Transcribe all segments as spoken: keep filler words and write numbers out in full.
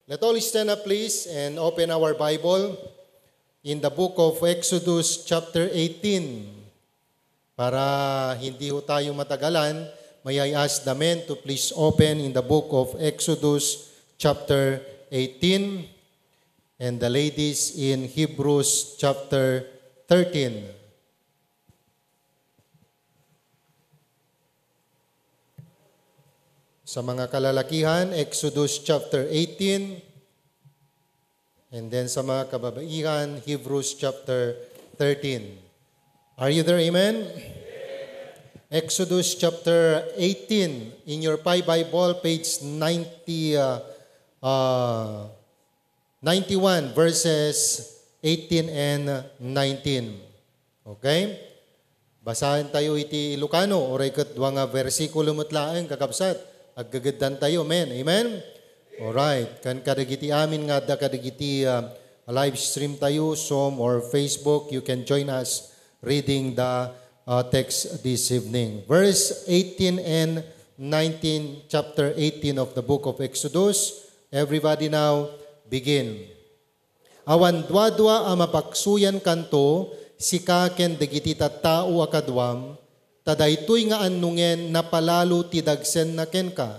Let all stand up, please, and open our Bible in the book of Exodus, chapter eighteen. Para hindi ho tayo matagalan, may I ask the men to please open in the book of Exodus, chapter eighteen, and the ladies in Hebrews, chapter thirteen. Sa mga kalalakihan, Exodus chapter eighteen, and then sa mga kababaihan, Hebrews chapter thirteen. Are you there? Amen? Exodus chapter eighteen, in your Pi Bible, page ninety, uh, uh, ninety-one, verses eighteen and nineteen. Okay? Basaen tayo iti Ilocano, uray ket dua nga bersikulo met laeng, kakabsat. Aggegeddan tayo, men. Amen? Alright. Ken kadagiti amin nga adda kadagiti, ah, live stream tayo, Zoom or Facebook, you can join us reading the, ah, text this evening. Verse eighteen and nineteen, chapter eighteen of the book of Exodus. Everybody now, begin. Awan duadua a mapaksuyankanto, sika ken dagiti tattao a kaduam, ta daytoy nga annongen napalalo ti dagsenna kenka,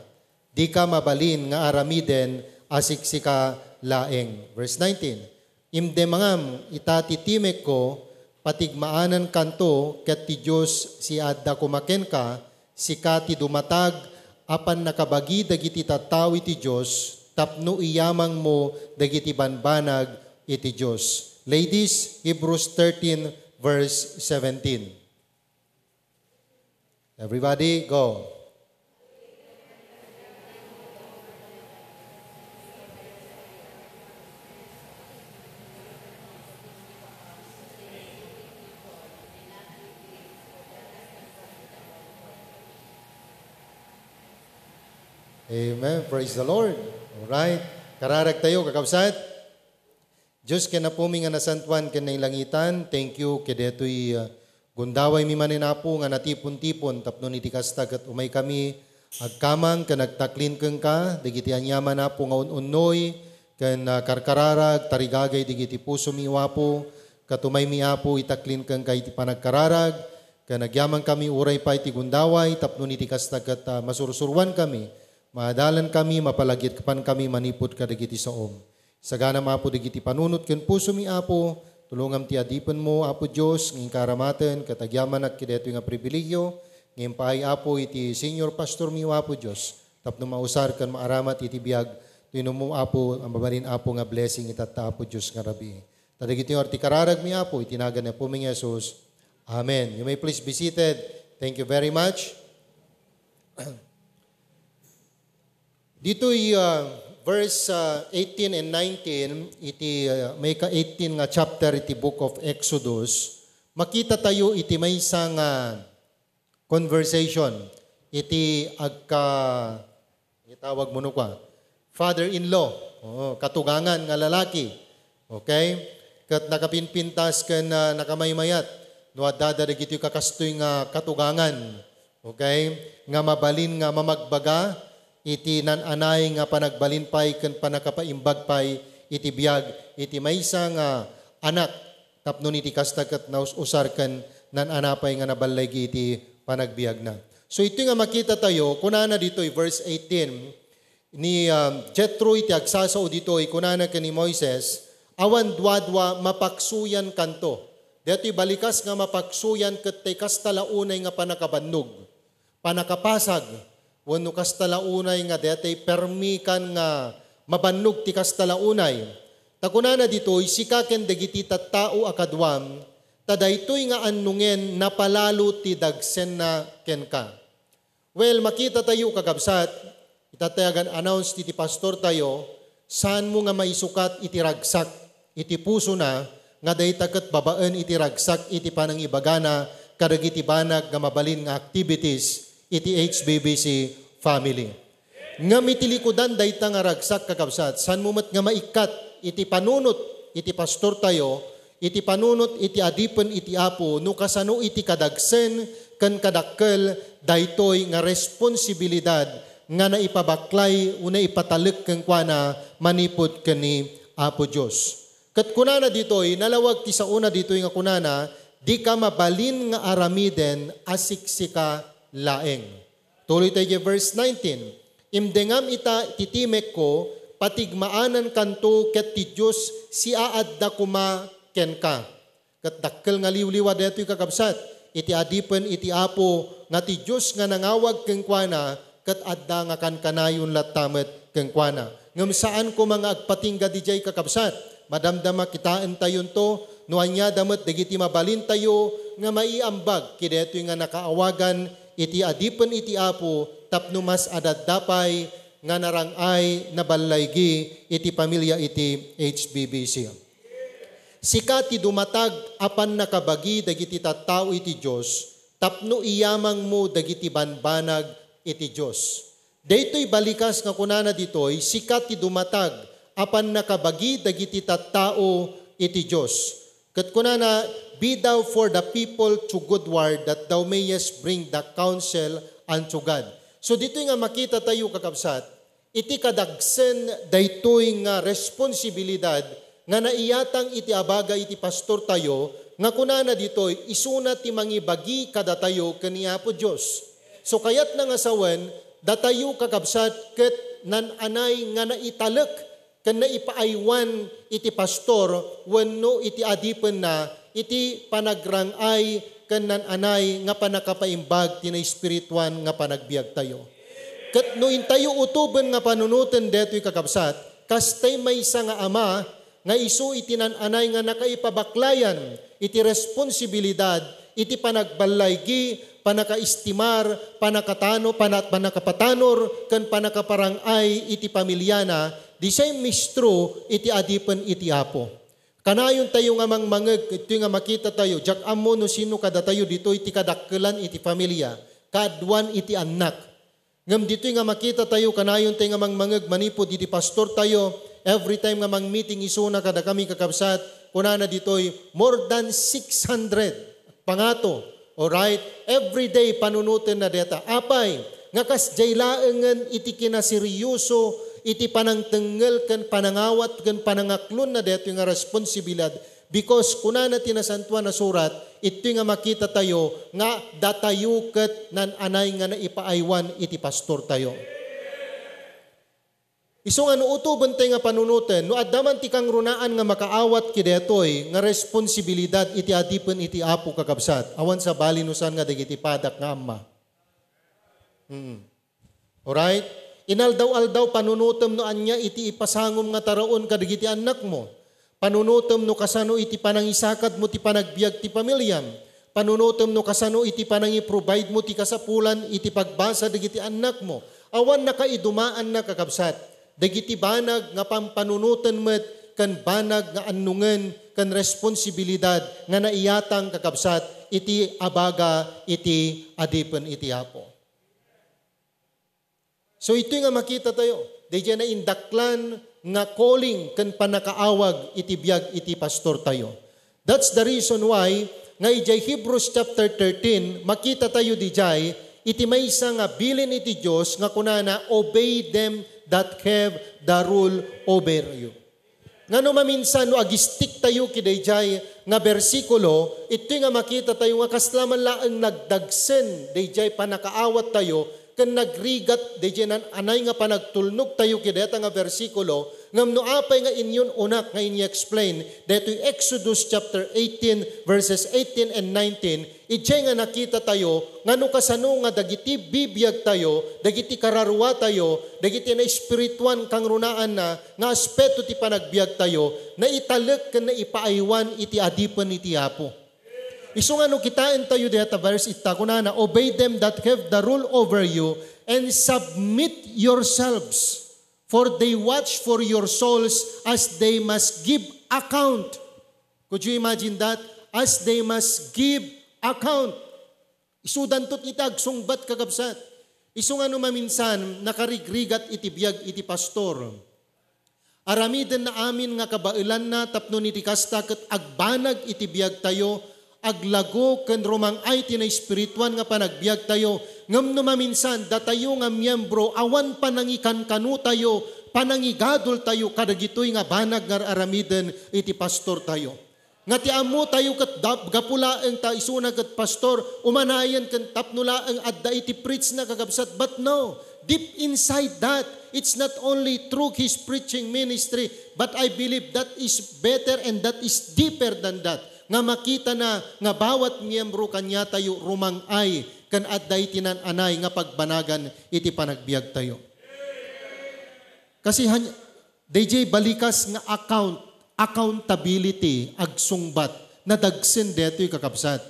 dika mabalin nga aramiden a siksika laeng. Verse nineteen, Imdemangam ita ti timekko, patigmaanankanto ket ti Dios ti adda koma kenka, sika ti dumatag a pannakabagi dagiti tattao iti Dios tapno iyamangmo dagiti banbanag iti Dios. Ladies, Hebrews thirteen, verse seventeen. Everybody, go. Amen. Praise the Lord. All right. Kararag tayo, kakabsat. Dios ken Apomi nga nasantoan ken nailangitan, thank you ket daytoy, uh, gundawaymi manen, Apo, nga natipon-tipon tapno iti kasta ket umaykami agkamang ken agtaklin kenka dagiti aniaman, Apo, nga un-unnoy ken, uh, karkararag, tarigagay dagiti pusomi, Apo, ket umaymi, Apo, itaklin kenka iti panagkararag ken agyamankami uray pay ti gundaway tapno iti kasta ket, uh, masursuroankami, maadalankami, mapalagipkankami manipud kadagiti saom. Saganam, Apo, dagiti panunot ken pusomi, Apo. Tulongam ti adipenmo, Apo Dios, nga inka aramaten ket agyamanak iti daytoy nga pribilegio nga impaay, Apo, iti senior pastormi, Apo Dios, tapno mausar ken maaramat iti biag. Ti inummo, Apo, a mabalin, Apo, nga blessing itatta, Apo Dios, nga rabii. Ta dagiti nga ti kararagmi, Apo, iti nagan ni Apomi nga Jesus. Amen. You may please be seated. Thank you very much. Ditoy, ah, verse, ah, eighteen and nineteen, iti, ah, mayka eighteen nga chapter iti book of Exodus, makita tayo iti maysa nga conversation iti agka-, itawag mo no kwa, father-in-law, oo, katugangan nga lalaki. Okay? Ket nakapinpintas ken, ah, nakamaymayat no addada dagiti kakastoy nga katugangan. Okay? Nga mabalin nga mamagbaga iti nan-anay nga panagbalin pay ken pannakapaimbag pay iti biag iti maysa nga anak tapno iti kasta ket naus-usar ken nan-ana pay nga naballigi iti panagbiagna. So, iti nga makita tayo, kunana ditoy verse eighteen, ni, um, Jethro iti agsasao ditoy, kunana ken ni Moises, "Awan duadua mapaksuyankanto." Daytoy balikas nga mapaksuyan ket tay kasta la unay nga pannakabannog, pannakapasag, wenno kasta la unay nga daytoy permikan nga mabannog ti kasta la unay. Ta kunana ditoy, "Sika ken dagiti tattao a kaduam, ta daytoy nga annongen napalalo ti dagsenna kenka." Well, makita tayo, kakabsat, ita tayo agan-announce ti, ti pastor tayo, saan mo nga maisukat iti ragsak iti pusona nga dayta ket babaen iti ragsak iti panangibagana kadagiti banag nga mabalin nga activities iti H B B C family. Ngem iti likudan dayta nga ragsak, kakabsat, saan mo met nga maikkat iti panunot iti pastor tayo, iti panunot iti adipen iti Apo, no kasano iti kadagsen ken kadakkel daytoy nga responsibilidad nga naipabaklay wenno ipatalek kenkuana manipud ken ni Apo Dios. Ket kunana ditoy, nalawag ti saona ditoy nga kunana, "Dika mabalin nga aramiden a siksika laeng." Tuloy tayo idiay verse nineteen, "Imdengam ita ti timekko, patigmaanankanto ket ti Dios siaadda koma kenka." Ket dakkel nga liwliwa daytoy, kakabsat, iti adipen iti Apo nga ti Dios nga nangawag kenkuana, ket adda nga kankanayon latta met kenkuana. Ngem saan koma nga agpatingga didiay, kakabsat. Madamdama kitaentayonto no ania da met dagiti mabalintayo nga maiambag kadaytoy nga nakaawagan iti adipen iti Apo tapno mas adda pay nga narang-ay, naballaygi iti pamilia iti H B B C. Sika ti dumatag a pannakabagi dagiti tattao iti Dios tapno iyamangmo dagiti banbanag iti Dios. Daytoy balikas nga kunana ditoy, "Sika ti dumatag a pannakabagi dagiti tattao iti Dios." Ket kunana, "Be thou for the people to good word, that thou mayest bring the counsel unto God." So ditoy nga makita tayo, kakabsat, iti kadagsen daytoy nga responsibilidad nga naiyatang iti abaga iti pastor tayo, nga kunana ditoy, isuna ti mangibagi kadatayo ken ni Apo Dios. So kayatna nga sawen, datayo, kakabsat, ket nan-anay nga naitalek ken naipaaywan iti pastor wenno iti adipenna iti panagrang-ay ken nan-anay nga pannakapaimbag ti naespirituan nga panagbiagtayo. Ket no intayo utoben nga panunoten daytoy, kakabsat, kastay maysa nga ama nga isu iti nan-anay nga nakaipabaklayan iti responsibilidad iti panagballaygi, pannakaestimar, pannakatano-, pana-, pannakapatanor, ken pannakaparang-ay iti pamiliana, disay mistro iti adipen iti Apo. Kanayon tayo nga mangmangeg, itoy nga makita tayo, diak ammo no sino kadatayo ditoy ti kadakkelan iti familia, kaaduan iti annak. Ngem ditoy nga makita tayo, kanayon tayo nga mangmangeg manipud iti pastor tayo, every time nga mangmeeting isuna kadakami, kakabsat, kunana ditoy, more than six hundred pangato. Alright? Every day, panunoten na deta. Apay, nga kasdiay laengen iti kinaseryoso, iti panangtengngel ken panangawat ken panangaklon na detoy nga responsibilidad. Because kunana ti Nasantoan a Surat, itoy nga makita tayo nga datayo ket nan-anay nga naipaaywan iti pastor tayo. Isu nga no utoben tayo nga panunoten, no adda man ti kangrunaan nga makaawat kadaytoy nga responsibilidad iti adipen iti Apo, kakabsat, awan sabali no saan nga dagiti padak nga amma. Mm. Alright? Inaldaw-aldaw, panunotem no ania iti ipasangom nga taraon kadagiti annakmo. Panunotem no kasano iti panangisakadmo ti panagbiag ti pamiliam. Panunotem no kasano iti panangi-provide mo ti kasapulan iti pagbasa dagiti annakmo. Awan nakaidumaanna, kakabsat, dagiti banag nga pampanunoten met ken banag nga annongen ken responsibilidad nga naiyatang, kakabsat, iti abaga iti adipen iti Apo. So, itoy nga makita tayo, daydiay naindaklan nga calling ken pannakaawag iti biag iti pastor tayo. That's the reason why nga idiay Hebrews chapter thirteen, makita tayo didiay iti maysa nga bilin iti Dios nga kunana, "Obey them that have the rule over you." Ngano maminsan no agistik tayo ki daydiay nga bersikulo, itoy nga makita tayo nga kasla man laeng nagdagsen daydiay pannakaawat tayo ken nagrigat daydiay nan-anay nga panagtulnog tayo ki dayta nga bersikulo, ngem no apay nga inyon unak nga ini-explain daytoy Exodus chapter eighteen, verses eighteen and nineteen, idiay nga nakita tayo nga no kasano nga dagiti bibiag tayo, dagiti kararua tayo, dagiti naespirituan kangrunaanna nga aspeto ti panagbiag tayo, naitalek ken naipaaywan iti adipen iti Apo. Isu nga no kitaen tayo dayta verse ita, kunana, "Obey them that have the rule over you, and submit yourselves, for they watch for your souls as they must give account." Could you imagine that? "As they must give account." Isudanto ti agsungbat, kakabsat. Isu nga no maminsan, nakarigrigat iti biag iti pastor. Aramidenna amin nga kabaelanna tapno iti kasta ket agbanag iti biagtayo, aglago ken rumang-ay ti naespirituan nga panagbiagtayo, Ngem no maminsan, datayo nga miembro, awan panangikankanotayo, panangigadultayo kadagitoy nga banag nga ar-aramiden iti pastortayo. Nga ti ammotayo ket dap-, gapu laeng ta isuna ket pastor, umanayen ken tapno laeng adda iti preach na, kakabsat. But no, deep inside that, it's not only through his preaching ministry, but I believe that is better and that is deeper than that. Nga makita na nga bawat miyembro kaniatayo rumang-ay ken adda iti naan-anay nga pagbanagan iti panagbiagtayo. Kasi han-, D J, balikas nga account, accountability, agsungbat, nadagsen detoy, kakabsat.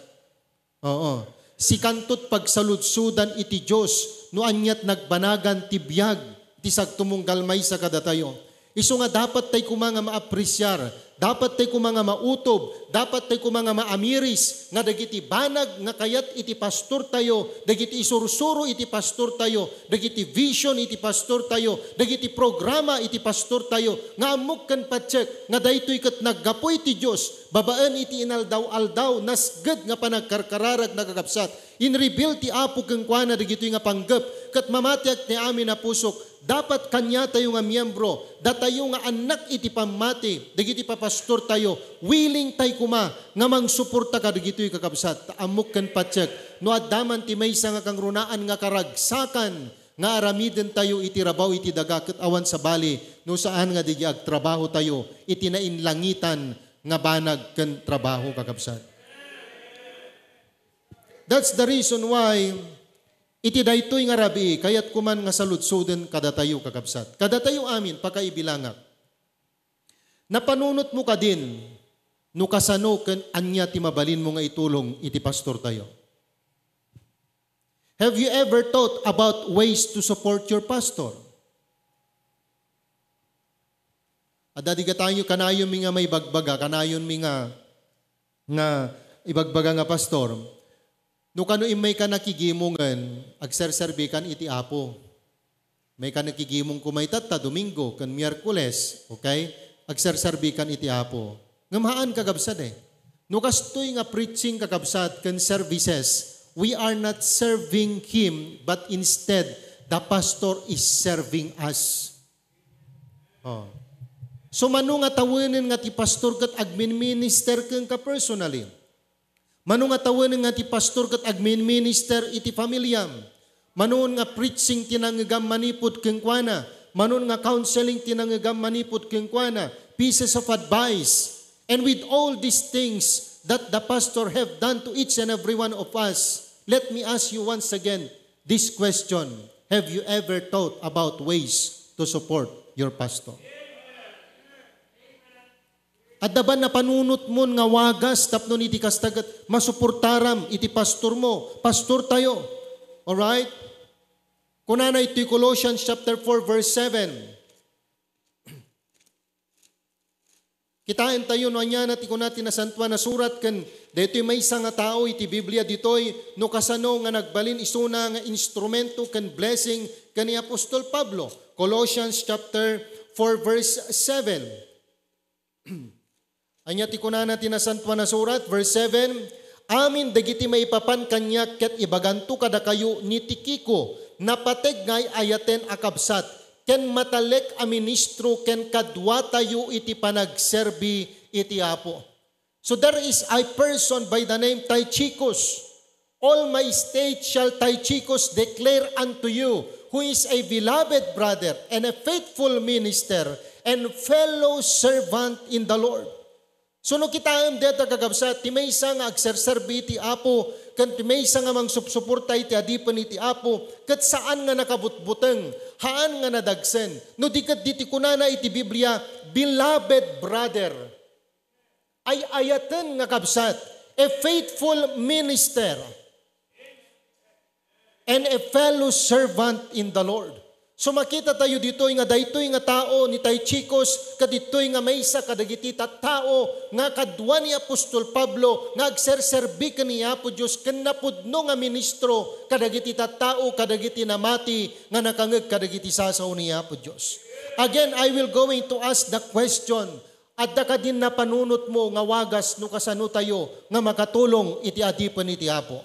Oo. Sikantot pagsaludsodan iti Dios no aniat nagbanagan ti biag ti sagtumunggal maysa kadatayo. Isu nga dapat tay koma nga maapresiar, dapat tay koma nga mautob, dapat tay koma nga maamiris nga dagiti banag nga kayat iti pastortayo, dagiti isursuro iti pastortayo, dagiti vision iti pastortayo, dagiti programa iti pastortayo, nga ammok ken patiek nga daytoy ket naggapu iti Dios, babaen iti inaldaw-aldaw, nasged nga panagkarkararag, nakakabsat. Inreveal ti Apo kenkuana dagitoy nga panggep, ket mamatiak ti amin a pusok. Dapat kaniatayo nga miembro, datayo nga annak iti pammati, dagiti papastortayo, willing tay koma nga mangsuporta kadagitoy, kakabsat. Ta ammok ken patiek, no adda man ti maysa nga kangrunaan nga karagsakan nga aramidentayo iti rabaw iti daga, ket awan sabali no saan nga daydi agtrabahotayo iti nainlangitan nga banag ken trabaho, kakabsat. That's the reason why iti daytoy nga rabii, kayatko man nga saludsoden kadatayo, kakabsat. Kadatayo amin, pakaibilangak. Napanunotmo kadin no kasano ken ania ti mabalinmo nga itulong iti pastortayo? Have you ever thought about ways to support your pastor? Adda di gatayo, kanayonmi nga maibagbaga, kanayonmi nga, nga ibagbaga nga, "Pastor, no kano immayka nakigimongen, agserserbikan iti Apo. Mayka nakigimong koma itatta, Domingo ken Miyerkules, okay? Agserserbikan iti Apo." Ngem haan, kakabsat, eh. No kastoy nga preaching, kakabsat, ken services, we are not serving Him, but instead, the pastor is serving us. Oh. So, mano nga tawenen nga ti pastor ket agminminister kenka personally? Mano nga tawenen nga ti pastor ket agminminister iti familiam? Mano nga preaching ti nangegam manipud kenkuana? Mano nga counseling ti nangegam manipud kenkuana? Pieces of advice. And with all these things that the pastor have done to each and every one of us, let me ask you once again this question. Have you ever thought about ways to support your pastor? Adda ba napanunotmon nga wagas tapno iti kasta ket masuportaram iti pastormo, pastortayo? Alright? Kunana iti Colossians chapter four, verse seven. Kitaentayo no aniana ti kuna ti Nasantoan a Surat ken daytoy maysa nga tao iti Biblia ditoy no kasano nga nagbalin isuna nga instrumento ken blessing ken ni Apostol Pablo. Colossians chapter four, verse seven. Ania ti kunana ti Nasantoan a Surat? Verse seven, "Amin dagiti maipapan kaniak ket ibaganto kadakayo ni Tiquico, napateg nga ay-ayaten a kabsat, ken matalek a ministro ken kaduatayo iti panagserbi iti Apo." So there is a person by the name Tychicus. "All my state shall Tychicus declare unto you, who is a beloved brother and a faithful minister and fellow servant in the Lord." So, no kitaem deta, kakabsat, ti maysa nga agserserbi iti Apo, ken ti maysa nga mangsupsuporta iti adipen iti Apo, ket saan nga nakabutbuteng, haan nga nadagsen. No di ket diti kunana iti Biblia, beloved brother. Ay-ayaten nga kabsat, a faithful minister, and a fellow servant in the Lord. So, makita tayo ditoy nga daytoy nga tao ni Tychicus, kaditoy nga maysa kadagiti tattao nga kadua ni Apostol Pablo nga agserserbi ken ni Apo Dios ken napudno nga ministro kadagiti tattao, kadagiti namati nga nakangeg kadagiti sasao ni Apo Dios. Again, I will going to ask the question, adda kadin napanunotmo nga wagas no kasano tayo nga makatulong iti adipen iti Apo?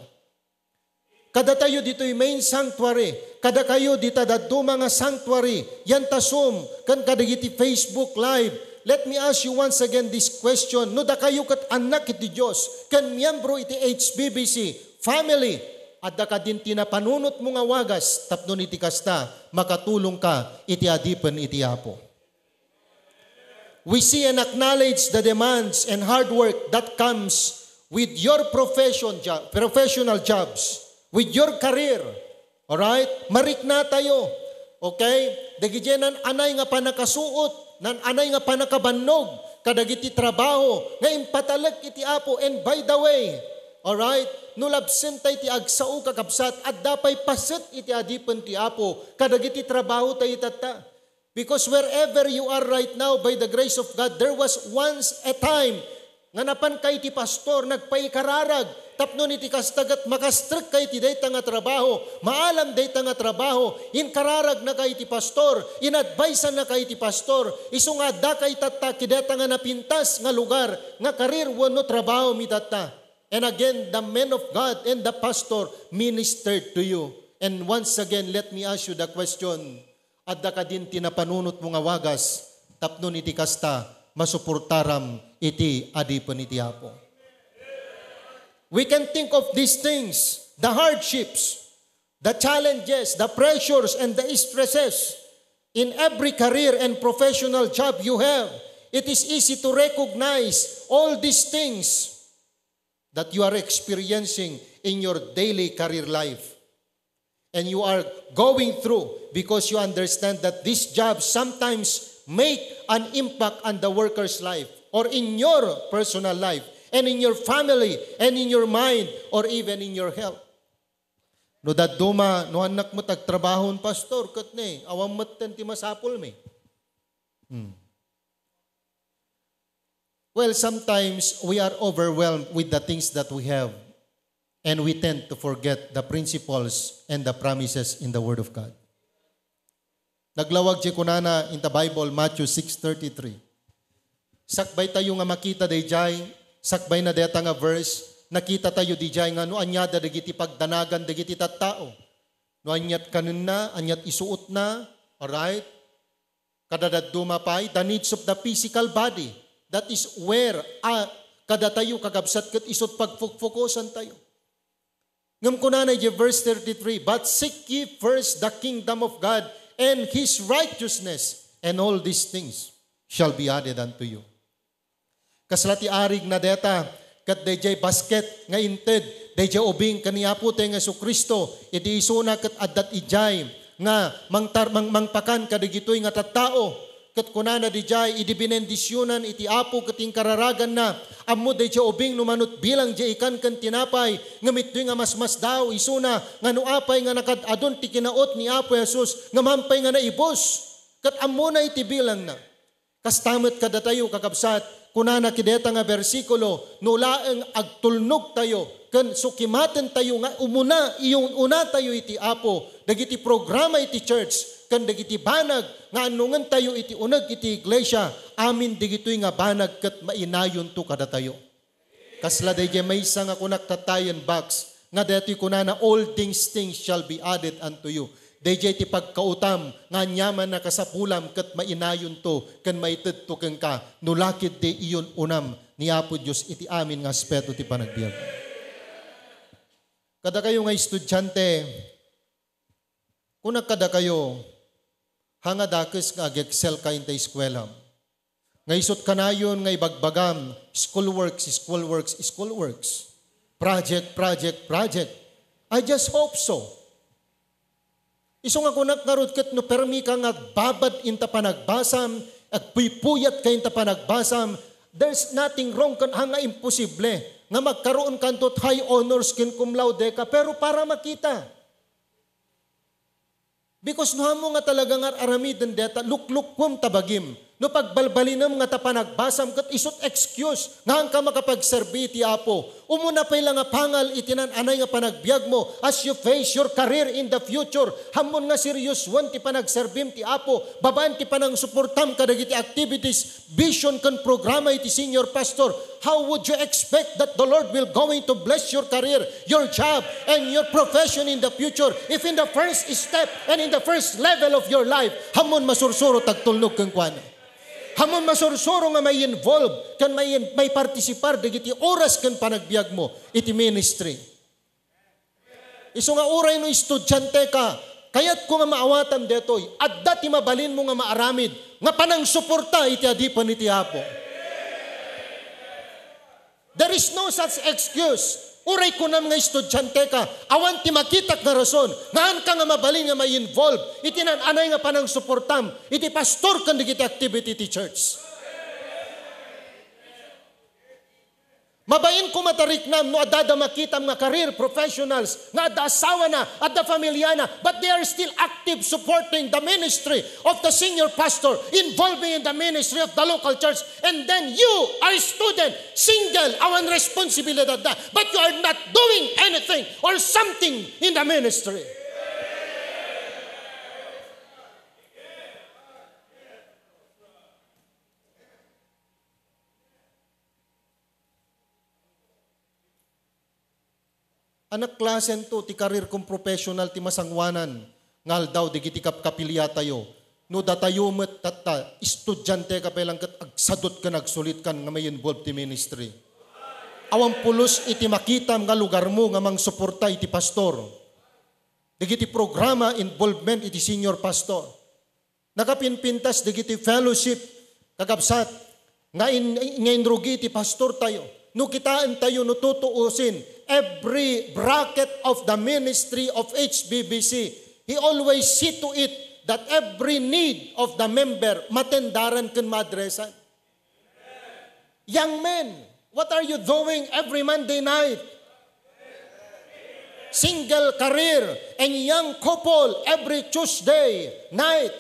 Kadatayo ditoy main sanctuary, kadakayo dita dadduma nga sanctuary, yanta Zoom, ken kadagiti Facebook Live. Let me ask you once again this question. No dakayo ket annak iti Dios, ken miyembro iti H B B C family, adda kadin ti napanunotmo nga wagas tapno iti kasta, makatulongka iti adipen iti Apo. We see and acknowledge the demands and hard work that comes with your profession job, professional jobs, with your career. Alright? Mariknatayo. Okay? Dagiti nan-anay nga panakasuot, nan-anay nga panakabannog, kadagiti trabaho nga impatalek iti Apo. And by the way, alright? No labsenta iti agsao, kakabsat, adda pay paset iti adipen ti Apo kadagiti trabaho tayo tatta. Because wherever you are right now, by the grace of God, there was once a time nga napanka iti pastor, nagpaikararag, tapno iti kasta ket makastrekka iti dayta nga trabaho, maalam dayta nga trabaho, inkararagnaka iti pastor, inadviseannaka iti pastor, isu nga addaka itatta iti dayta nga napintas nga lugar nga karir wenno trabaho mi tatta. And again, the men of God and the pastor ministered to you. And once again, let me ask you the question, adda kadin ti napanunotmo nga wagas tapno iti kasta, masuportaram iti adipen iti Apo? We can think of these things, the hardships, the challenges, the pressures, and the stresses in every career and professional job you have. It is easy to recognize all these things that you are experiencing in your daily career life and you are going through, because you understand that this job sometimes make an impact on the worker's life or in your personal life and in your family and in your mind or even in your health. No dadduma, no annak met agtrabahon, pastor, ket ne, awan metten ti masapulmi. Hmm. Well, sometimes we are overwhelmed with the things that we have, and we tend to forget the principles and the promises in the Word of God. Naglawag ti kunana in the Bible, Matthew six thirty-three. Sakbay tayo nga makita dayjay, sakbay na deta nga verse, nakita tayo dayjay nga no ania dagiti pagdanagan dagiti tattao. No aniat kanenna, aniat isuotna, alright? Kada dadduma pay, the needs of the physical body. That is where, ah, kadatayo, kakabsat, ket isut' pagfukfukosan tayo. Ngem kunana iti verse thirty-three, "But seek ye first the kingdom of God and His righteousness, and all these things shall be added unto you." Kasla ti arigna deta, ket dayjay basket nga inted dayjay ubing ken ni Apotayo nga Jesu-Cristo, idi isuna ket adda idiay nga mangtar-, mang-, mangpakan kadagitoy nga tattao. Ket kunana idiay, idi binendisionan iti Apo ket inkararaganna, ammo dayjay ubing no manut bilang diay ikan ken tinapay, ngem ittoy nga masmasdaaw isuna nga no apay nga nakad-adun ti kinaot ni Apo Jesus, ngem apay nga naibus, ket ammona iti bilangna. Kasta met kadatayo, kakabsat, kunana iti deta nga bersikulo, no laeng agtulnogtayo ken sukimatentayo nga umuna, iyun-unatayo iti Apo, dagiti programa iti church, ken dagiti banag nga annongentayo iti uneg iti iglesia, amin dagitoy nga banag ket mainayonto kadatayo. Kasla dayjay maysa nga kunak tatta, iyan box, nga daytoy kunana, "All these things shall be added unto you." Dayjay ti pagkaotam nga aniaman a kasapulam ket mainayonto ken maitedto kenka no la ketdi iyun-unam ni Apo Dios iti amin nga aspeto ti panagbiag. Kadakayo nga estudiante, kunak kadakayo, haan nga dakes nga ag-excel ka iti eskuelam. Nga isut' kanayon nga ibagbagam, "School works, school works, school works. Project, project, project." I just hope so. Isu nga kunak ngarud ket no permi ka nga agbabad inta panagbasam, agpuypuyat ka inta panagbasam, there's nothing wrong ken haan nga imposible nga magkaroon kanto high honors ken cum laude ka, pero para makita. Because no ammo nga talaga nga ar-aramiden deta, luklukuem ta bagim. No pagbalbalinem nga ta panagbasam ket isut' excuse nga haanka makapagserbi iti Apo. Umuna pay la nga pangal iti naan-anay nga panagbiagmo as you face your career in the future. Ammon nga seriosoen ti panagserbim ti Apo, babaen ti panangsuportam kadagiti activities, vision ken programa iti senior pastor. How would you expect that the Lord will going to bless your career, your job, and your profession in the future if in the first step and in the first level of your life, ammon masursuro ti agtulnog kenkuana? Ammon masursuro nga may involve ken may, may partisipar dagiti oras ken panagbiagmo iti ministry? Isu nga uray no estudiante ka, kayatko nga maawatam detoy, adda ti mabalinmo nga maaramid nga panangsuporta iti adipen iti Apo. There is no such excuse. Uray kunam nga estudiante ka, awan ti makitak nga rason nga haanka nga mabalin nga mai-involve iti naan-anay nga panangsuportam iti pastor ken dagiti activity ti church. Mabain koma ta riknam no adda makitam nga career professionals nga adda asawana, adda familiana, but they are still active supporting the ministry of the senior pastor, involving in the ministry of the local church. And then you are a student, single, awan responsibilidad na, but you are not doing anything or something in the ministry. Ania a klasento ti career ken professional ti masangoanan nga aldaw dagiti kapkapiliatayo? No datayo met tatta, estudiante ka pay lang ket agsadut ken agsulit kan nga mai-involve ti ministry. Awan pulos iti makitam nga lugarmo nga mangsuporta iti pastor. Dagiti programa, involvement iti senior pastor. Nakapinpintas dagiti fellowship, kakabsat, nga in-, nga inrugi ti pastortayo. No kitaentayo, no tutuusin, every bracket of the ministry of H B B C, he always see to it that every need of the member matendaran ken maadresan. Young men, what are you doing every Monday night? Single career and young couple every Tuesday night.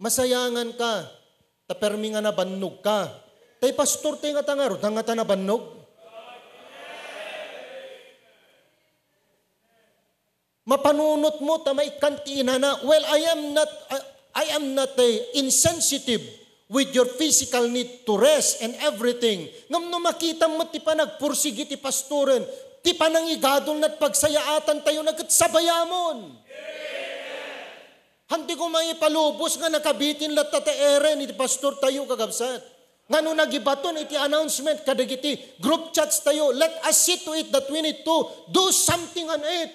Masayangan ka, ta permi nga nabannog ka. Tay pastor tay ngata ngarud, ngata nabannog? Mapanunotmo ta maikkan ti inana. Well, I am not, I, I am not, eh, insensitive with your physical need to rest and everything. Ngem no makitam met ti panagpursigi ti pastoren, ti panangigadolna, pagsayaatantayo na ket sabayamon. Hanti ko maipalubos nga nakabitin latta ti eren iti pastortayo, kakabsat. Nga no nagibaton iti announcement kadagiti group chats tayo, let us see to it that we need to do something on it.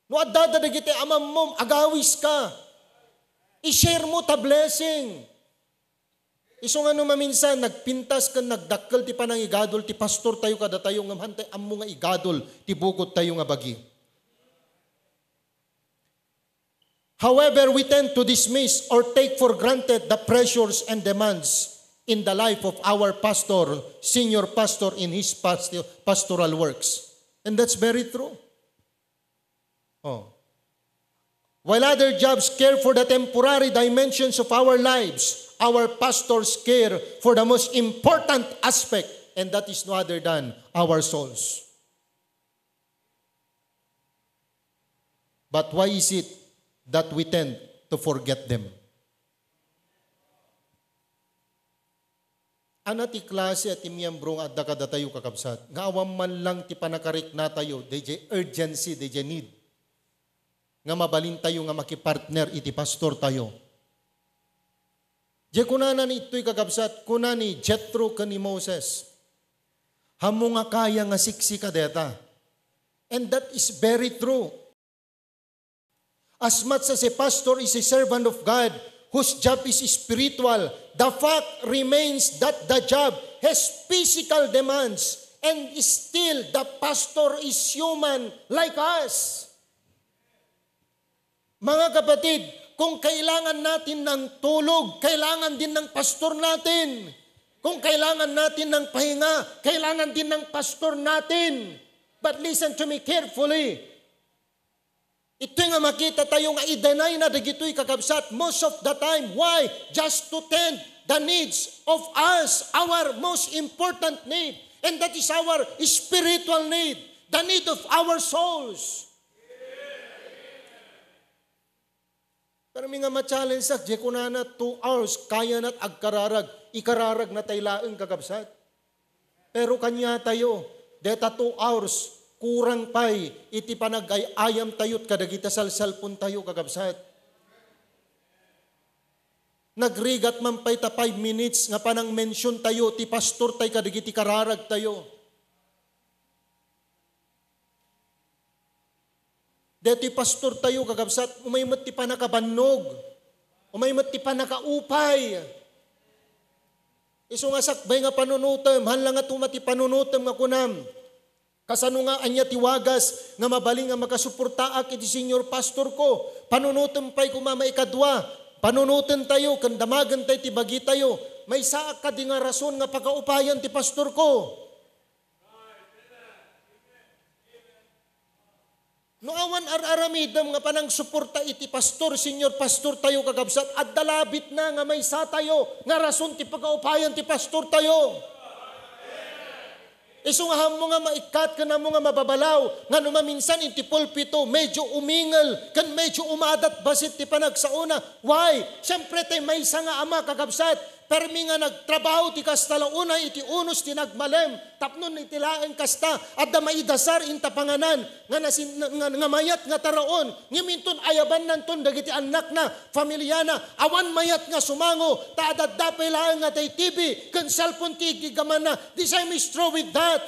No adda dagiti amammom, agawis ka. I-share mo ta blessing. Isu nga no maminsan, nagpintas ken nagdakkel ti panangigadol ti pastortayo kadatayo, ngem hantay ammo nga igadol ti bukodtayo nga bagi. However, we tend to dismiss or take for granted the pressures and demands in the life of our pastor, senior pastor in his past-, pastoral works. And that's very true. Oh. While other jobs care for the temporary dimensions of our lives, our pastors care for the most important aspect, and that is no other than our souls. But why is it that we tend to forget them? Ania ti klase ti miyembro nga adda kadatayo, kakabsat, nga awan man lang ti pannakariknatayo, dayjay urgency, dayjay need, nga mabalintayo nga makipartner iti pastortayo? Diay kunana ni ittoy, kakabsat, kuna ni Jethro ken ni Moses, "Ammo nga kaya nga siksika deta." And that is very true. As much as a pastor is a servant of God whose job is spiritual, the fact remains that the job has physical demands, and still the pastor is human like us. Mga kapatid, kung kailangan natin ng tulog, kailangan din ng pastor natin. Kung kailangan natin ng pahinga, kailangan din ng pastor natin. But listen to me carefully. Itoy nga makita tayo nga i-deny na dagitoy, kakabsat, most of the time. Why? Just to tend the needs of us, our most important need. And that is our spiritual need, the need of our souls. Pero mi nga ma-challenge-ak, di kunana, two hours, kaya nat agkararag, ikararag na tay laeng, kakabsat. Pero kanya tayo, deta two hours, kurang pay iti panagay-ayam tayo kadagita salsalpon tayo, kakabsat. Nagrigat man pay ta five minutes nga panang-mention tayo ti pastor tay kadagiti kararag tayo. Detoy pastor tayo, kakabsat, umay met ti panakabannog. Umay met ti panakaupay. Isu nga sakbay nga panunutem, haan la nga tuma ti panunutem nga kunam, "Kasano nga ania ti wagas nga mabalin nga makasuportaak iti senior pastor ko?" Panunutem pay koma maikadua. Panunoten tayo, ken damagen tayo ti bagi tayo. Maysaak kadi nga rason nga pagaupayan ti pastor ko? No awan ar-aramidem nga panangsuporta iti pastor, senior pastor tayo, kakabsat, adda labitna nga maysa tayo nga rason ti pagaupayan ti pastor tayo. Isu nga ammo nga maikkat ken ammo nga mababalaw nga no maminsan iti pulpito, medyo umingel ken medyo umadat bassit ti panagsaona. Why? Siempre, tay maysa nga ama, kakabsat, permi nga nagtrabaho ti kasta la unay iti unos ti nagmalem. Tapno iti laeng kasta, adda maidasar inta panganan nga nasin-, nga, nga mayat nga taraon, ngem inton ayabannanton dagiti annakna, familiana, awan mayat nga sumango, ta adda pay laeng nga tay T V ken cellphone ti iggamanna. The same is true with that.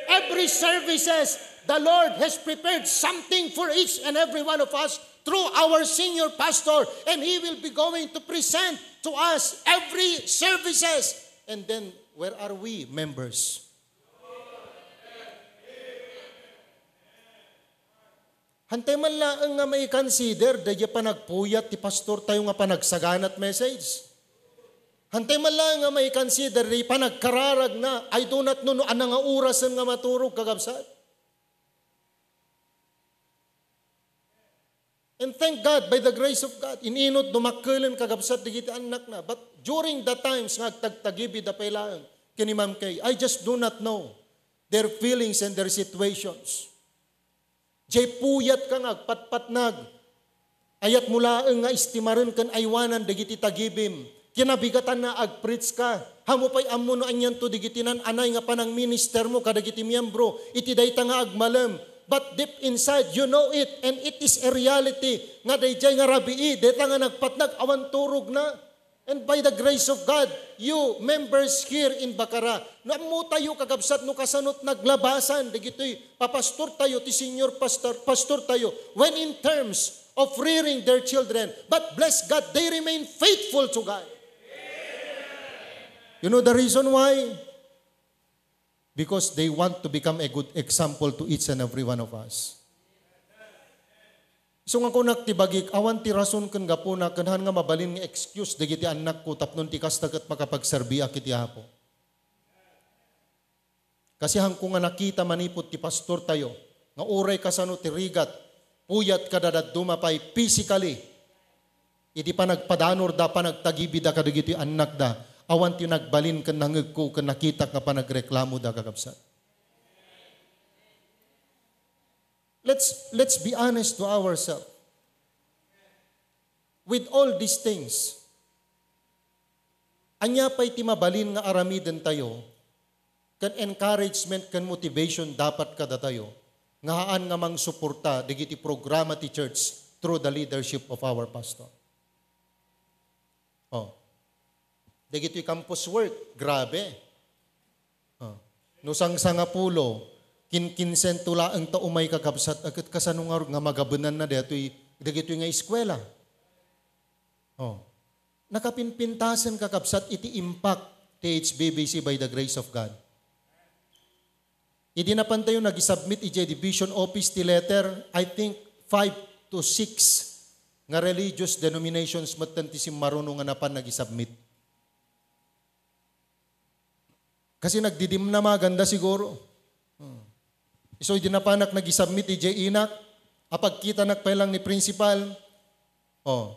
Every services, the Lord has prepared something for each and every one of us through our senior pastor, and he will be going to present to us every services. And then, where are we, members? Hantay man laeng nga mai-consider daydiay panagpuyat ti pastor tayo nga panagsaganat message. Hantay man laeng nga mai-consider daydiay panagkararagna. I do not know no ania nga orasen nga maturog, kakabsat. And thank God, by the grace of God, in-inut dumakkelen, kakabsat, dagiti annakna. But during the times nga agtagtagibid a pay laeng ken ni Ma'am Kay, I just do not know their feelings and their situations. Jay puyat ka nga agpatpatnag. Ayat mo laeng nga istimaren ken aywanan dagiti tagibim. Kinabigatanna, agpreach ka. Ammo pay ammo no anianto dagiti nan-anay nga panangminister mo kadagiti miyembro iti dayta nga agmalem. But deep inside, you know it, and it is a reality nga daydiay nga rabii, dayta nga nagpatnag, awan turogna. And by the grace of God, you members here in Bacara, no ammo tayo, kakabsat, no kasanot naglabasan dagitoy papastor tayo, ti senior pastor, pastor tayo, when in terms of rearing their children. But bless God, they remain faithful to God. You know the reason why? Because they want to become a good example to each and every one of us. Isu nga kunak ti bagik, awan ti rason ken gapuna ken haan nga mabalin nga excuse dagiti annakko tapno ti kasta ket makapagserbiak iti Apo. Kasianko nga nakita manipud ti pastor tayo nga uray kasano ti rigat, puyat kada dadduma pay physically, idi panagpadanurda, panagtagibida kadagiti annakda, awan ti nagbalin ken nangegko ken nakitak nga panagreklamoda, kakabsat. Let's, let's be honest to ourselves. With all these things, ania pay ti mabalin nga aramiden tayo ken encouragement ken motivation dapat kadatayo nga haan nga mangsuporta dagiti programa ti church through the leadership of our pastor? Oh. Dagitoy campus work, grabe. Oh. No sangsangapulo, kinkinsento laeng ta umay, kakabsat, a ket kasano ngarud nga magabenanna daytoy, dagitoy nga eskuela? Oh. Nakapinpintasen, kakabsat, iti impact ti H B B C by the grace of God. Idi napan tayo nag-submit idiay division office ti letter, I think five to six nga religious denominations metten ti simmaruno nga napan nag-submit. Kasi nagdidimnamaganda siguro. Hmm. So, idi napanak nag-submit idiay inak, Apagkitanak pay lang ni principal. Oh.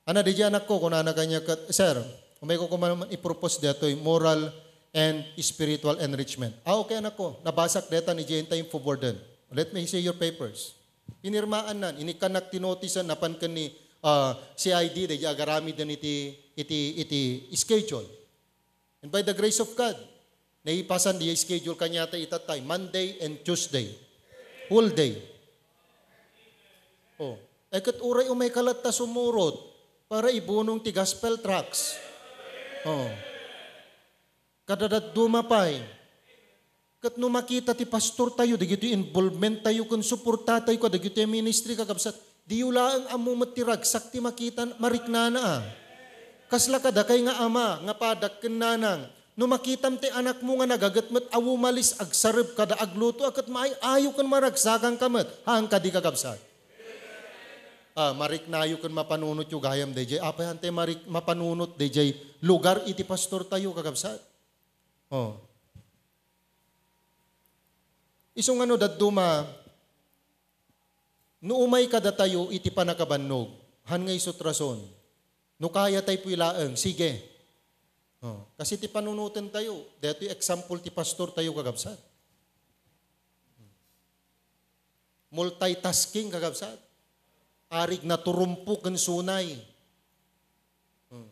Ana, diay anakko, kunana kaniak ket, "Sir, umayko koma man i-propose daytoy moral and spiritual enrichment." "Ah, okay, anakko. Nabasak dayta ni diay info boarden. Let me see your papers." Pinirmaannan, inikkannak ti notice, napan ken ni, ah, C I D, diay agaramiden iti, iti, iti schedule. And by the grace of God, naipasan diay schedule kaniata itattay, Monday and Tuesday. Whole day. Oh. Eh, ket uray umayka latta sumurot para ibunong ti gospel tracts. Oh. Kada dadduma pay. Ket no makita ti pastortayo, dagitoy involvementtayo ken suportatayo kadagitoy a ministry, kakabsat, diyo laeng ammo met ti ragsak ti makita, mariknana, a. Kasla kadakay nga ama nga padak ken nanang, no makitam ti anakmo nga nagaget met a umalis, agsareb kada agluto a ket maay-ayo ken maragsakanka met, haan kadi, kakabsat? Ah, mariknayo ken mapanunotyo gayam daydiay. Apay haan tay marik-, mapanunot daydiay lugar iti pastortayo, kakabsat? Oh. Isu nga no dadduma, no umay kadatayo iti pannakabannog, haan nga isu ti rason. No kayatay pay laeng, sige. Oh, kasi ti panunotentayo, daytoy example ti pastortayo, kakabsat. Multitasking, kakabsat. Arig naturumpo ken sunay. Hmm.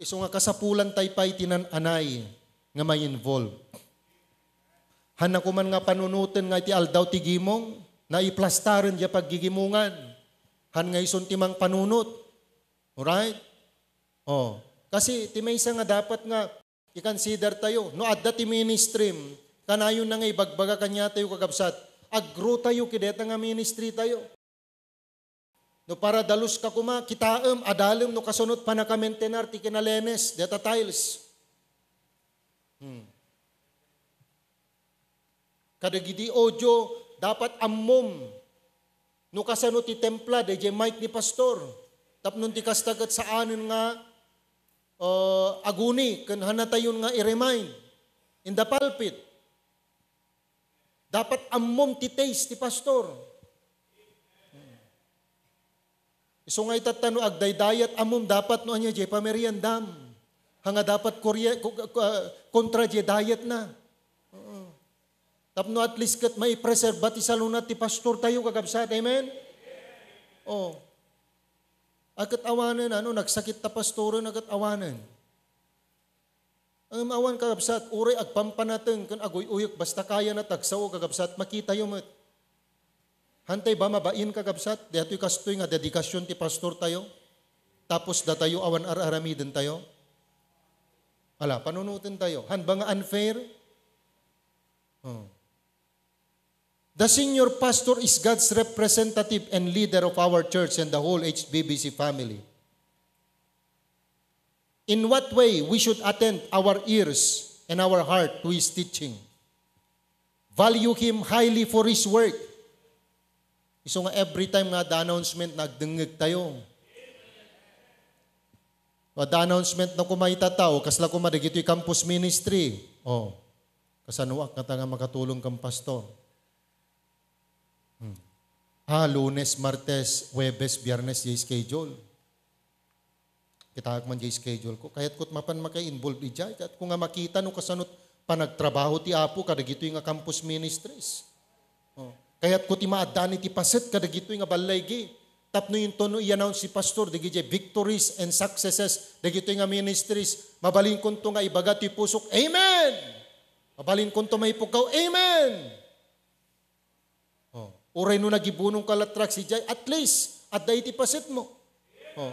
Isu nga kasapulantay pay ti naan-anay nga ma-involve. Haan na koman nga panunoten nga iti aldaw ti gimong, naiplastarem diay paggigimongan. Haan nga isun ti mangpanunot. Alright? Oh, kasi ti maysa nga dapat nga i-consider tayo, no adda ti ministry, kanayon na nga ibagbaga kaniatayo, kakabsat, ag-grow tayo iti dayta nga ministry tayo. No para daluska koma, kitaem, adalem no kasunot pannakamaintenar ti kinalenes, dayta tiles. Hmm. Kadagiti audio, dapat ammom no kasano ti templa, daydiay mic ni pastor. Tapno ti kasta ket saanen nga, uh, aguni, ken haan natayon nga i-remind in the pulpit. Dapat ammom ti taste ti pastor. Isu nga itatta no agdaydayat, ammom dapat no ania diay pameriendam. Haan nga dapat kurye-, ku-, ku-, ah, kontra diay dietna. Oo. Tapno at least ket maipreserba ti salunat ti pastortayo, kakabsat. Amen? Oh. Ket awanen, ano, nagsakit ta pastoren, ket awanen. Ngem awan, kakabsat, uray agpampanateng ken aguy-uyek, basta kayana ti agsao, kakabsat, makitayo met. Haan tay ba mabain, kakabsat, daytoy kastoy nga dedikasion ti pastortayo? Tapos datayo awan ar-aramidentayo? Ala, panunotentayo. Haan ba nga unfair? Oh. The senior pastor is God's representative and leader of our church and the whole H B B C family. In what way we should attend our ears and our heart to his teaching? Value him highly for his work. Isu nga every time nga adda announcement, nagdengngeg tayo. Adda announcement na koma ita tao, kasla koma dagitoy campus ministry. Oh, kasanoak ngata nga makatulong ken pastor? Hmm. Ah, Lunes, Martes, Huwebes, Biyernes, diay schedule. Kitaak man diay schedule ko. Kayatko mapan maka-involve idiay. Kayatko nga makita no kasano ti panagtrabaho ti Apo kadagitoy nga campus ministries. Oh. Kayatko ti maaddaan iti paset kadagitoy nga ballaygi. Tapno inton no i-announce ti pastor dagiti victories and successes dagitoy nga ministries, mabalinkonto nga ibaga ti pusok, "Amen!" Mabalinkonto maipukaw, "Amen!" Oh. Uray no nagibunongka latta ket sadiay, at least, adda iti pasetmo. Oh.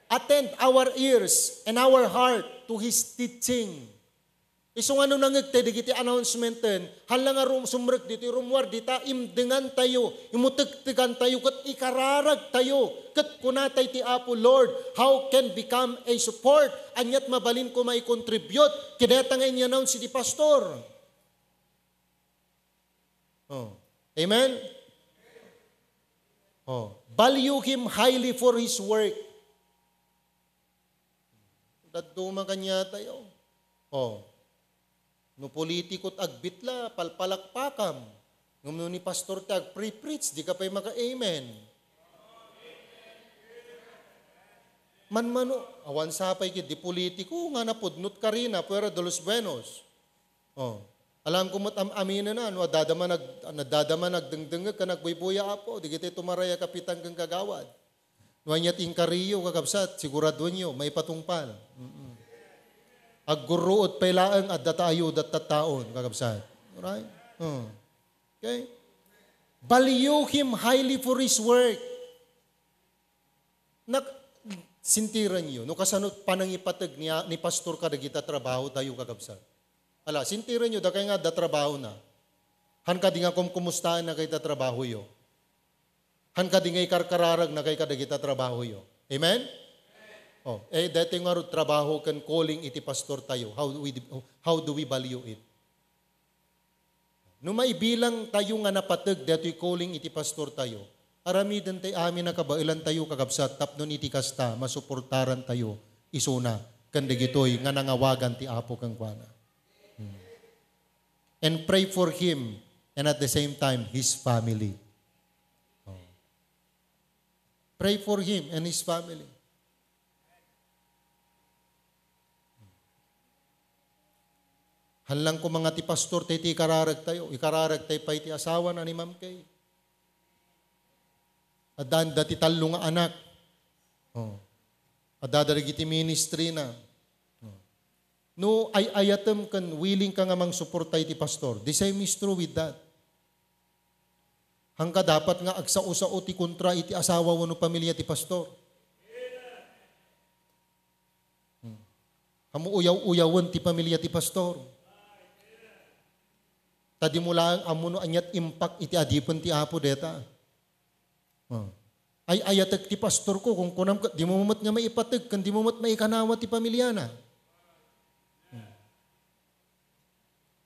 Attend our ears and our heart to his teaching. Isu nga no nangngegtay dagiti announcementna, hala nga rum-, sumrek ditoy rummuar dita, imdengantayo, imutegtegantayo, ket ikararagtayo, ket kunatay ti Apo, "Lord, how can become a support? Aniat mabalin koma i-contribute kadayta nga ini-announce ti pastor?" Oh. Amen? Oh. Value him highly for his work. Dadduma kaniatayo. Oh. No politiko ti agbitla, palpalakpakam. Ngem no ni pastor ti agpre-preach, di ka pay maka-amen. Manmano, awan sapay ket di politiko nga napudnot karina, fuera de los buenos. Oh. Alanko met am-aminan a, no adda man nag-, adda man nagdengdengngeg ken agbuybuya, Apo, dagiti tumaray a kapitan ken kagawad. No ania ti inkariyo, kakabsat, siguraduenyo, maipatungpal. Mm-mm. Aggurruod pay laeng, adda ta ayuda tattaon, kakabsat. Alright? Oh. Okay? Value him highly for his work. Nak-, sintirenyo, no kasano panangipateg ni, ni pastor kadagita trabaho tayo, kakabsat. Ala, sintirenyo, dakay nga adda trabaho na. Han kadi nga kumkumustaen na kay ta trabaho yo. Han kadi nga ikarkararag na kay kadagita trabaho yo. Amen? Oh, eh, daytoy ngarud trabaho ken calling iti pastor tayo. How do we, how do we value it? No maibilang tayo nga napateg daytoy calling iti pastor tayo, aramiden tay amin a kabaelan tayo, kakabsat, tapno iti kasta, masuportaran tayo isuna ken dagitoy nga nangawagan ti Apo kenkuana. Hmm. And pray for him and at the same time, his family. Oh. Pray for him and his family. Hallang ko mga ti pastor, tay ti ikararag tayo. Ikararag tayo pay ti asawa na ni Ma'am Kay. Adda, adda ti tallo nga anak. Oh. Adda dagiti ministry na. Oh. No ay-ayatem ken willing ka nga mangsuporta iti pastor, the same is true with that. Hangka dapat nga agsao-sao ti kontra iti asawa wenno pamilya ti pastor. Hmm. Ammo uyaw-uyawen ti pamilya ti pastor. Ta dimo laeng ammo no aniat impact iti adipen ti Apo deta. Oh. Ay-ayatek ti pastor ko, kunkunam ket dimo met nga maipateg, ken dimo met maikanawa ti pamilyana. Hmm.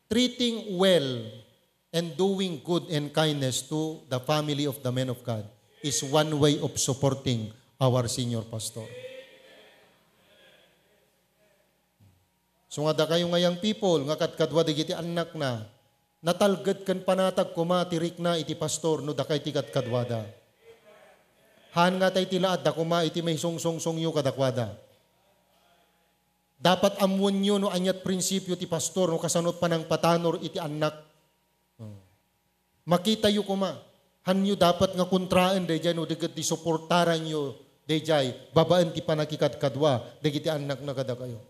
Treating well and doing good and kindness to the family of the man of God is one way of supporting our senior pastor. So nga dakayo nga young people nga kadkadua dagiti annakna, natalged ken panatag koma ti rikna iti pastor no dakay ti kadkaduada. Haan nga tay ti la adda koma iti maisungsongsongyo kadakuada. Dapat ammoenyo no aniat prinsipio ti pastor no kasano panangpatanor iti annak. Hmm. Makitayo koma, hanyo dapat nga kontraen daydiay no di ket di suportaranyo daydiay babaen ti pannakikadkadua dagiti annakna kadakayo.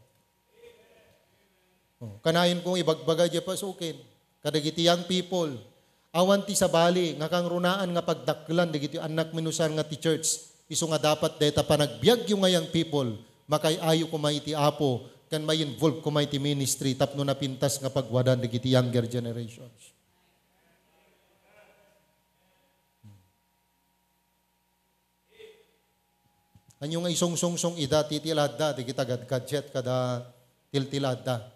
Oh, kanayon kong ibagbaga diay pasuken kadagiti young people. Awan ti sabali nga kangrunaan nga pagdakkelan dagiti annak minusar nga ti church. Isu nga dapat dayta panagbiagyo nga young people, makaay-ayo koma iti Apo, ken ma-involve koma iti ministry tapno napintas nga pagwadan dagiti younger generations. Hanyo nga isungsongsong ida, tiltiladda, dagita gad-, gadget kada tiltiladda.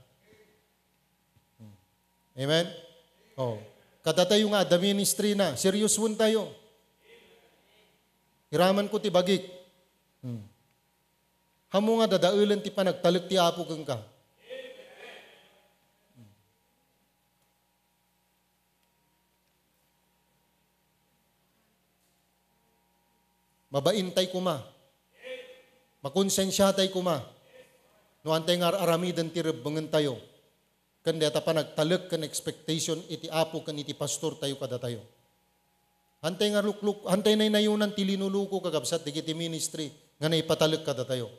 Amen? Oh. Kadatayo nga adda ministry na, seriosoen tayo. Iraman ko ti bagik. Hmm. Ammo nga dadaelen ti panagtalek ti Apo kenka. Mabain tay koma. Makonsensia tay koma. No haan tay nga ar-aramiden ti rebbengen tayo. Ken dayta panagtalek ken expectation iti Apo ken iti pastor tayo kadatayo. Haan tay nga lukluk-, haan tay naynayunan ti linuluko kakabsat dagiti ministry nga naipatalek kadatayo.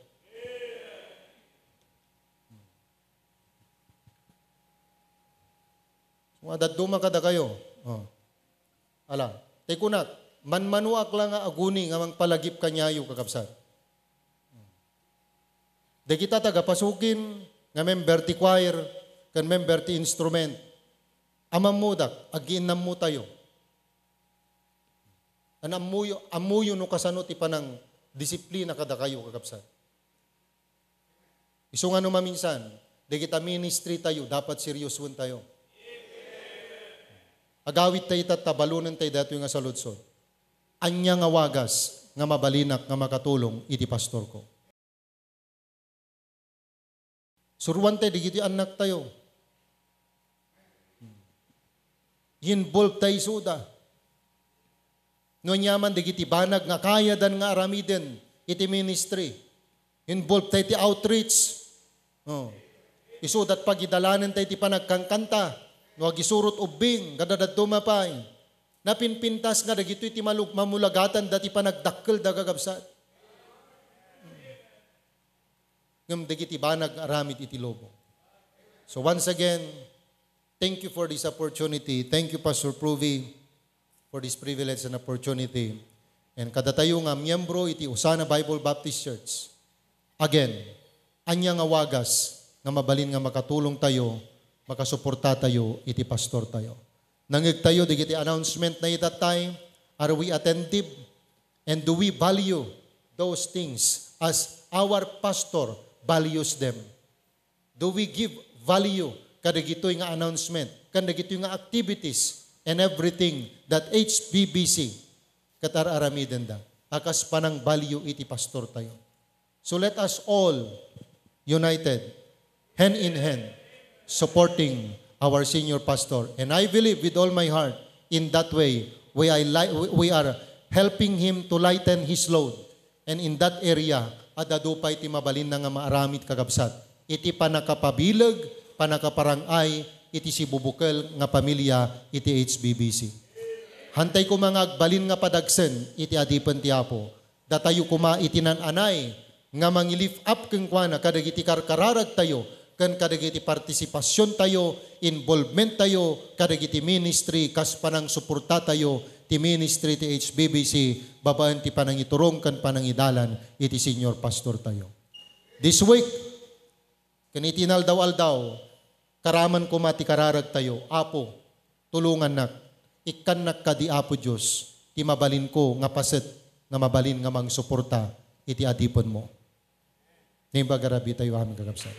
Nga dadduma kadakayo. Oh. Ala, tay kunak, manmanoak la nga aguni nga mangpalagip kaniayo, kakabsat. Dagita tagapasukin nga member ti choir ken member ti instrument, a mammudak, agiinnammo tayo. An ammoyo, ammoyo no kasano ti panangdisiplina kadakayo, kakabsat. Isu nga no maminsan, dagita ministry tayo, dapat seriosoen tayo. Agawid tayo ita ta balonen tayo daytoy nga saludsod. Ania nga wagas nga mabalinak nga makatulong iti pastorko? Suroan tayo dagiti annak tayo. Involve tayo isuda. No aniaman dagiti banag nga kayadan nga aramiden iti ministry, involve tayo iti outreach. Oh. Isudat pagidalanen tayo iti panagkankanta. No agisurot ubbing, kadadadduma pay. Napinpintas nga dagitoy ti malug-, mamulagatan da ti panagdakkel da, kakabsat. Ngem dagiti banag nga aramid iti lubong. So once again, thank you for this opportunity. Thank you, Pastor Pruvi, for this privilege and opportunity. And kadatayo nga miyembro iti Osana Bible Baptist Church. Again, ania nga wagas nga mabalin nga makatulong tayo, makasuporta tayo iti pastor tayo. Nangegtayo dagiti announcement na ita time. Are we attentive? And do we value those things as our pastor values them? Do we give value kadagitoy nga announcement, kadagitoy nga activities, and everything that H B B C ket ar-aramidenda a kas panang-value iti pastor tayo? So let us all united, hand in hand, supporting our senior pastor. And I believe with all my heart, in that way, we are, li- we are helping him to lighten his load. And in that area, adda pay ti mabalinna nga maaramid, kakabsat, iti pannakapabileg, pannakaparang-ay iti sibubukel nga pamilia iti H B B C. Hantay koma nga agbalin nga padagsen iti adipen ti Apo. Datayo koma iti nan-anay nga mangi-lift up kenkuana kadagiti karkararagtayo ken kadagiti partisipasiontayo, involvementtayo kadagiti ministry kas panangsuportatayo ti ministry ti H B B C babaen ti panangiturong ken panangidalan iti senior pastortayo. This week, ken iti inaldaw-aldaw, karaman koma ti kararagtayo. Apo, tulongannak. Ikkannak kadi, Apo Dios, ti mabalinko nga paset nga mabalin nga mangsuporta iti adipenmo. Naimbag a rabii tayo amin, kakabsat.